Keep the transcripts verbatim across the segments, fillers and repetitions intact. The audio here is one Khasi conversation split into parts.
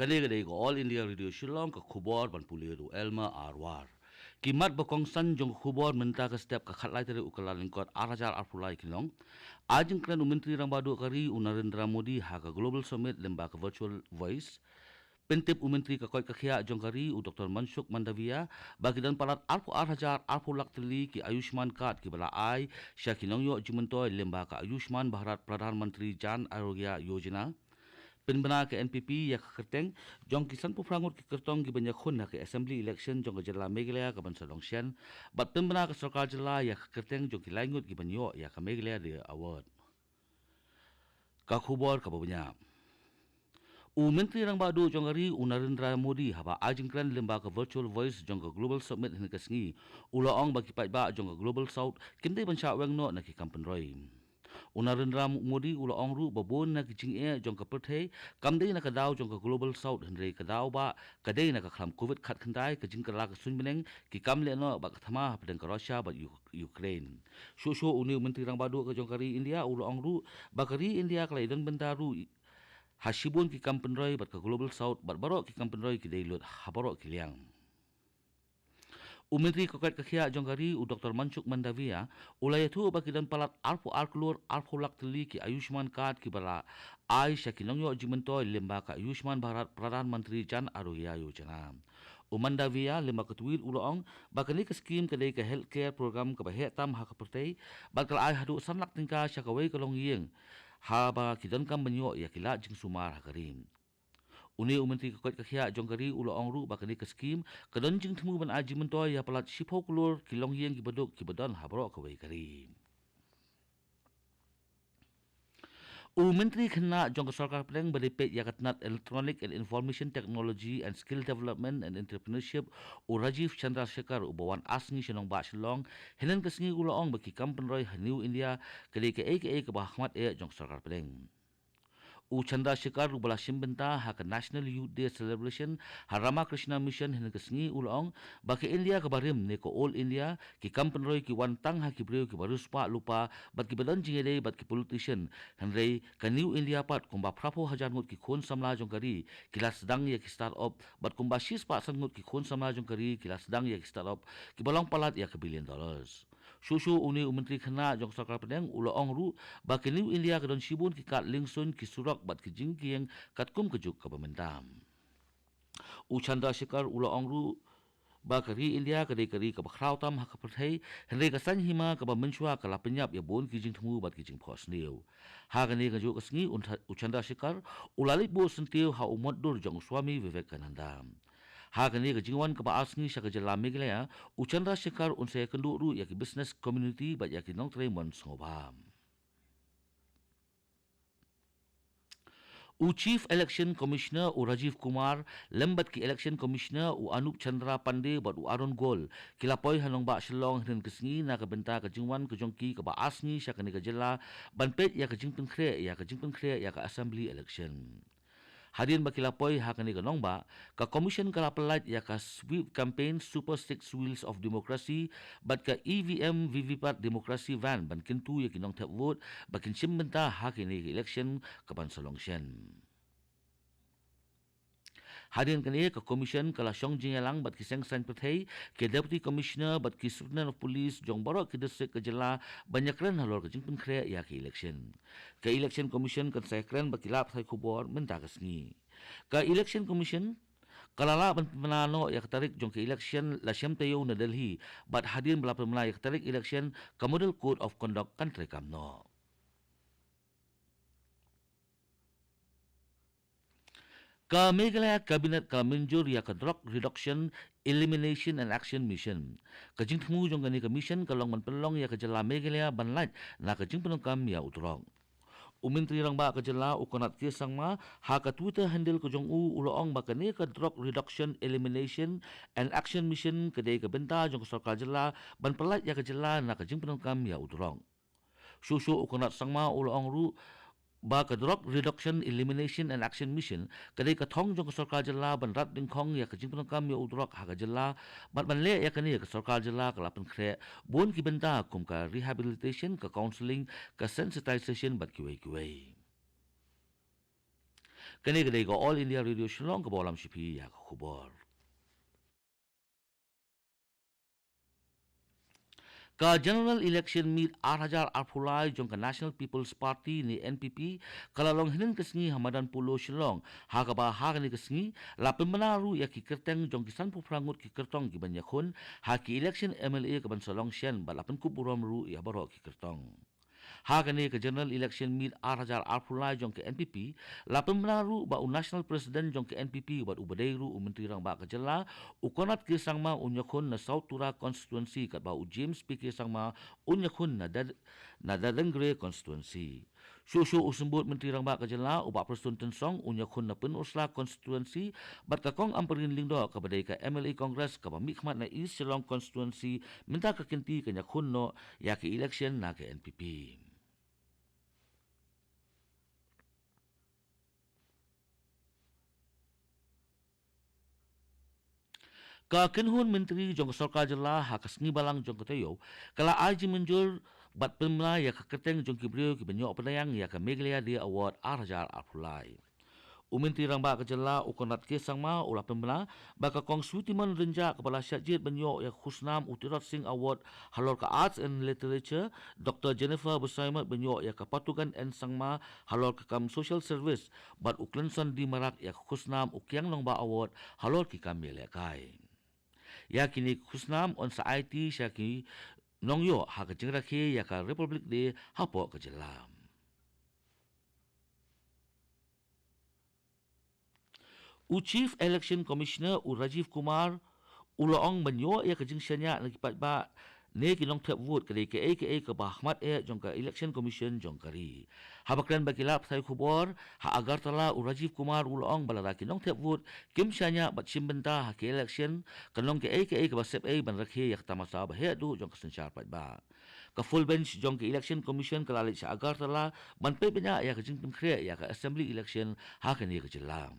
Kane ka dei ka All India Radio Shillong, ka khubor ban pule da u Elmer Arwar. Ki mat ba kongsan jong ka khubor mynta ka step ka khatlai tarik u Kyllalyngkot arhajar arphew lai ki long. Ai jingkren u Myntri Rangbah Duh ka ri u Narendra Modi ha ka Global Summit lyngba ka Virtual Voice. Pyntip u Myntri ka koit ka khiah jong ka ri u Doktor Mansukh Mandaviya ba ki don palat arphew ar hajar arphew lak tylli ki Ayushman Card kiba la ai sha ki nongïoh jingmyntoi lyngba ka Ayushman Bharat Pradhan Mantri Jan Arogya Yojana. Pynbna ka N P P ïa ka kyrteng jong ki sanphew phra ngut ki kyrtong kiban ïakhun ha ka Assembly Election jong ka jylla Meghalaya kaban sa long shen, bad pynbna ka sorkar jylla ïa ka kyrteng jong ki lai ngut kiban ïoh ïa ka Meghalaya Day Award. Ka khubor kaba bniah. U Myntri Rangbah Duh jong ka ri u Narendra Modi haba ai jingkren lyngba ka Virtual Voice jong ka Global Summit hynne ka sngi, u la ong ba ki paidbah jong ka Global South kim dei ban shah weng noh na ki kam pynroi. U Narendra Modi u la ong ruh ba bun na ki jingeh jong ka pyrthei kam dei na ka daw jong ka Global South, hynrei ka daw ba ka dei na ka khlam Covid khatkhyndai, ka jingkylla ka suiñbneng, ki kam lehnoh bad ka thma hapdeng ka Russia bad U-, Ukraine. Shuh shuh une u Myntri Rangbah Duh ka jong ka ri India u la ong ruh ba ka ri India ka la ïadon bynta ruh ha shibun ki kam pynroi bad ka Global South, bad baroh ki kam pynroi ki dei lut ha baroh ki liang. U Myntri ka koit ka khiah jong ka ri u Doktor Mansukh Mandaviya u la ïathuh ba ki don palat arphew ar klur arphew lak tylli ki Ayushman Card kiba la ai sha ki nongïoh jingmyntoi lyngba ka Ayushman Bharat Pradhan Mantri Jan Arogya Yojana. U Mandaviya lyngba ka tweet u la ong ba kane ka skim ka dei ka healthcare program kaba heh tam ha ka pyrthei, bad ka la ai haduh san lak tyngka sha kawei ka longïing haba ki donkam ban ïoh ïa ki lad jingsumar ha ka ri. Une u Myntri ka koit ka khiah jong ka ri u la ong ruh ba kane ka skim ka don jingthmu ban ai jingmyntoi ïa palat shiphew klur ki longïing kiba duk kiba don ha baroh kawei ka ri. U Myntri Khynnah jong ka Sorkar Pdeng ba dei peit ïa ka tnat Electronic and Information Technology and Skill Development and Entrepreneurship, u Rajeev Chandrasekhar, uba wan ar sngi sha nongbah Shillong hynne ka sngi, u la ong ba ki kam pynroi ha New India ka dei kaei kaei kaba hakhmat eh jong ka Sorkar Pdeng. U Chandrasekhar uba la shim bynta ha ka National Youth Day Celebration ha Ramakrishna Mission hynne ka sngi u la ong ba ka India kaba rim ne ka Old India, ki kam pynroi ki wan tang ha ki briew kiba riewspah lypa bad kiba don jingïadei bad ki politician, hynrei ka New India pat kumba phraphew hajar ngut ki khun samla jong ka ri ki la sdang ïa ki start-up, bad kumba shispah san ngut ki khun samla jong ka ri ki la sdang ïa ki start-up kiba long palat ïa ka billion dollars. Shuh shuh une u Myntri Khynnah jong ka Sorkar Pdeng u la ong ruh ba ka New India ka don shibun ki kad liengsuiñ, ki surok bad ki jingkieng katkum ka juk kaba mynta. U Chandrasekhar u la ong ruh ba ka ri India ka dei ka ri kaba khraw tam ha ka pyrthei, hynrei ka saiñ hima kaba mynshuwa ka la pynïap ïa bun ki jingthmu bad ki jingphohsniew. Ha kane kajuh ka sngi u Chandrasekhar u la leit buh syntiew ha u mutdur jong u Swami Vivekananda. Ha kane ka jingwan kaba ar sngi sha ka jylla Meghalaya, u Chandrasekhar un sa ïakynduh ruh ïa ki business community bad ïa ki nongtrei mon sngewbha. U Chief Election Commissioner u Rajiv Kumar lem bad ki Election Commissioner u Anup Chandra Pandey bad u Arun Goel ki la poi ha nongbah Shillong hynne ka sngi na ka bynta ka jingwan ka jong ki kaba ar sngi sha kane ka jylla ban peit ïa ka jingpynkhreh ïa ka jingpynkhreh ïa ka Assembly Election. Hadien ba ki la poi ha kane ka nongbah, ka Commission ka la pyllait ïa ka Sweep Campaign Super Six Wheels of Democracy bad ka E V M V V P A T Democracy Van ban kyntu ïa ki nongthep vote ba kin shim bynta ha kane ka election kaban sa long shen. Hadien kane ka Commission ka la shong jingïalang bad ki seng saiñ pyrthei, ki Deputy Commissioner bad ki Superintendent of Police jong baroh ki district ka jylla ban ïakren halor ka jingpynkhreh ïa ka election. Ka Election Commission kan sa ïakren bad ki lad pathai khubor mynta ka sngi. Ka Election Commission ka la lah ban pynbna noh ïa ka tarik jong ka election la shem taïew na Delhi, bad hadien ba la pynbna ïa ka tarik election ka Model Code of Conduct kan treikam noh. Ka Meghalaya Cabinet ka la mynjur ïa ka Drug Reduction, Elimination and Action Mission. Ka jingthmu jong kane ka mission ka long ban pynlong ïa ka jylla Meghalaya ban lait na ka jingpyndonkam ïa u drok. U Myntri Rangbah ka jylla u Conrad K Sangma ha ka Twitter handle ka jong u u la ong ba kane ka Drug Reduction, Elimination and Action Mission ka dei ka bynta jong ka sorkar jylla ban pyllait ïa ka jylla na ka jingpyndonkam ïa u drok. Shuh shuh u Conrad Sangma u la ong ruh ba ka Drug Reduction, Elimination and Action Mission ka dei ka thong jong ka sorkar jylla ban rat dyngkhong ïa ka jingpyndonkam ïa u drok ha ka jylla, bad ban leh ïa kane ka sorkar jylla ka la pynkhreh bun ki bynta kum ka rehabilitation, ka counselling, ka sensitization bad kiwei kiwei. Kane ka dei ka All India Radio Shillong kaba lam sha phi ïa ka khubor. Ka General Election Meet ar hajar arphew lai jong ka National People's Party ne N P P ka la long hynnin ka sngi ha Madan Polo Shillong, ha kaba ha kane ka sngi la pynbna ruh ïa ki kyrteng jong ki sanphew phra ngut ki kyrtong kiban ïakhun ha ki election M L A kaban sa long shen, bad la pynkup burom ruh ïa baroh ki kyrtong. Ha kane ka General Election Meet ar hajar arphew lai jong ka N P P la pynbna ruh ba u National President jong ka N P P bad uba dei ruh u Myntri Rangbah ka jylla, u Conrad K Sangma, un ïakhun na South Tura Constituency, katba u James P K Sangma un ïakhun na Dad-, na Dadengre Constituency. Shuh shuh u Symbud Myntri Rangbah ka jylla, u Bah Prestone Tynsong, un ïakhun na Pynursla Constituency, bad ka Kong Ampareen Lyngdoh kaba dei ka M L A Congress kaba mihkhmat na East Shillong Constituency, mynta ka kynti kan ïakhun noh ïa ka election na ka N P P. Ka kynhun myntri jong ka sorkar jylla ha ka sngi balang jong ka taïew ka la ai jingmynjur bad pynbna ïa ka kyrteng jong ki briew kiban ïoh pdiang ïa ka Meghalaya Day Award ar hajar arphew lai. U Myntri Rangbah ka jylla, u Conrad K Sangma, u la pynbna ba ka Kong Sweetimon Rynjah kaba la shah jied ban ïoh ïa ka khusnam u Tirot Sing Award halor ka Arts and Literature, Doctor Jennifer Basaiawmoit ban ïoh ïa ka Patugan N Sangma halor ka kam Social Service, bad u Clinson D Marak ïa ka khusnam u Kiang Nangbah Award halor ki kam ïalehkai. Ïa kine ki khusnam yn sa aiti sha ki nongïoh ha ka jingrakhe ïa ka Republic Day hapoh ka jylla. U Chief Election Commissioner, u Rajiv Kumar, u la ong ban ïoh ïa ka jingshaniah na ki paidbah ne ki nongthep vote ka dei kaei kaei kaba ha khmat eh jong ka Election Commission jong ka ri. Haba kren bad ki lad pathai khubor ha Agartala, u Rajiv Kumar u la ong ba lada ki nongthep vote kim shaniah bad shim bynta ha ki election, kan long kaei kaei kaba sepei ban rakhe ïa ka tamasa ba heh duh jong ka synshar paidbah. Ka full bench jong ka Election Commission ka la leit sha Agartala ban peit bniah ïa ka jingpynkhreh ïa ka Assembly Election ha kane ka jylla.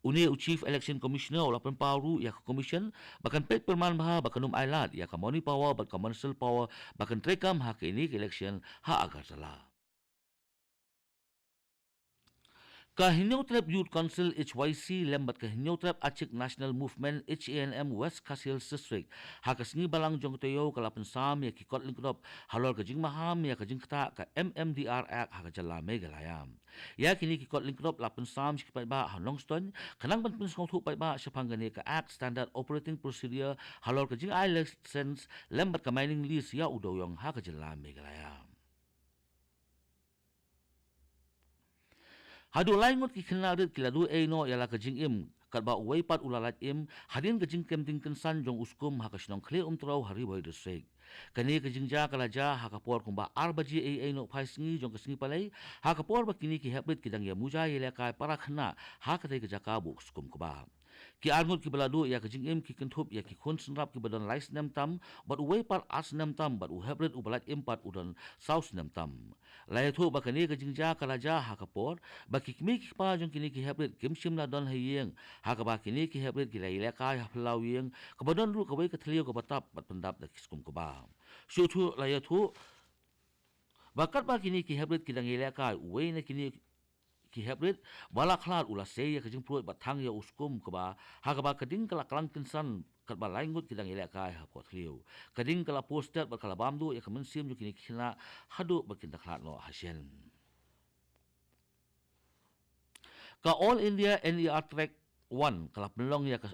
Une u Chief Election Commissioner u la pynpaw ruh ïa ka Commission ba kan peit pyrman bha ba kan ym ailad ïa ka Money Power bad ka Municipal Power ba kan treikam ha kane ka election ha Agartala. Ka Hynñiewtrep Youth Council, H Y C, lem bad ka Hynñiewtrep Achik National Movement, H A N M, West Khasi Hills District, ha ka sngi balang jong ka taïew ka la pynsam ïa ki kot lyngkdop halor ka jingmaham ïa ka jingktah ka M M D R Act ha ka jylla Meghalaya. Ïa kine ki kot lyngkdop la pynsam sha ki paidbah ha Nongstoiñ, khnang ban pynsngewthuh paidbah shaphang kane ka Act, Standard Operating Procedure halor ka jingai license lem bad ka mining lease ïa u dewïong ha ka jylla Meghalaya. Haduh lai ngut ki khynnah rit ki la duh ei noh ïa la ka jingim, katba uwei pat u la lait im hadien ka jingkem ding kynsan jong u skum ha ka shnong Khlieh Umtrew ha Ri Bhoi District. Kane ka jingjia ka la jia ha ka por kumba ar baje eiei nohphai sngi jong ka sngi Palei, ha ka por ba kine ki heprit ki dang ïa muja ïalehkai para khynnah ha katei ka jaka buh skum kba. Ki ar ngut kiba la duh ïa ka jingim ki kynthup ïa ki khun synrap kiba don lai snem tam, bad uwei pat ar snem tam, bad u heprit uba lait im pat u don saw snem tam. La ïathuh ba kane ka jingjia ka la jia ha ka por ba ki kmie ki kpa jong kine ki heprit kim shym la don ha ïing, ha kaba kine ki heprit ki la ïalehkai ha phyllaw ïing kaba don ruh kawei ka thliew kaba tap bad pyndap da ki skum kba. Shuh shuh la ïathuh ba katba kine ki heprit ki dang ïalehkai, uwei na kine ki heprit ba la khlad u la sei ïa ka jingpruid bad thang ïa u skum kba, ha kaba ka ding ka la klang kynsan, katba lai ngut ki dang ïalehkai hapoh thliew. Ka ding ka la poh stet bad ka la bam duh ïa ka mynsiem jong kine ki khynnah haduh ba kin da khlad noh hashen. Ka All India N E R Track One ka la pynlong ïa ka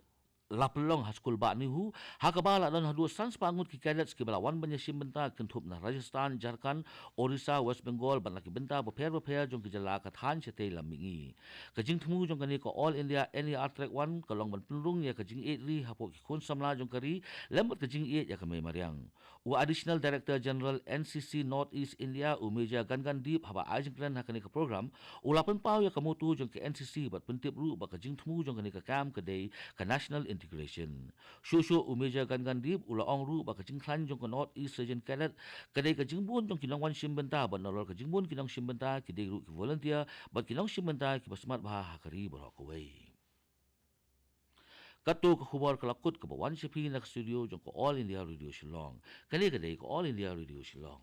la pynlong ha skul bah NEHU, ha kaba la don haduh san spah ngut ki cadets kiba la wan ban ïashim bynta kynthup na Rajasthan, Jharkhand, Orissa, West Bengal bad na ki bynta bapher bapher jong ki jylla ka thaiñ shatei lam mihngi. Ka jingthmu jong kane ka All India N E R Track One ka long ban pynrung ïa ka jingïeit ri hapoh ki khun samla jong ka ri lem bad ka jingïeit ïa ka mei mariang. U Additional Director General N C C North East India, u Major Gangan Deep, haba ai jingkren ha kane ka program, u la pynpaw ïa ka motto jong ka N C C bad pyntip ruh ba ka jingthmu jong kane ka camp ka dei ka National Integration. Shuh shuh u Major Gangan Deep u la ong ruh ba ka jingkhlaiñ jong ka North East Region Cadet ka dei ka jingbun jong ki nongwan shim bynta bad nalor ka jingbun ki nongshim bynta ki dei ruh ki volunteer bad ki nongshim bynta kiba smat bha ha ka ri baroh kawei. Kato ka khubor ka la kut kaba wan sha phi na ka studio jong ka All India Radio Shillong. Kane ka dei ka All India Radio Shillong.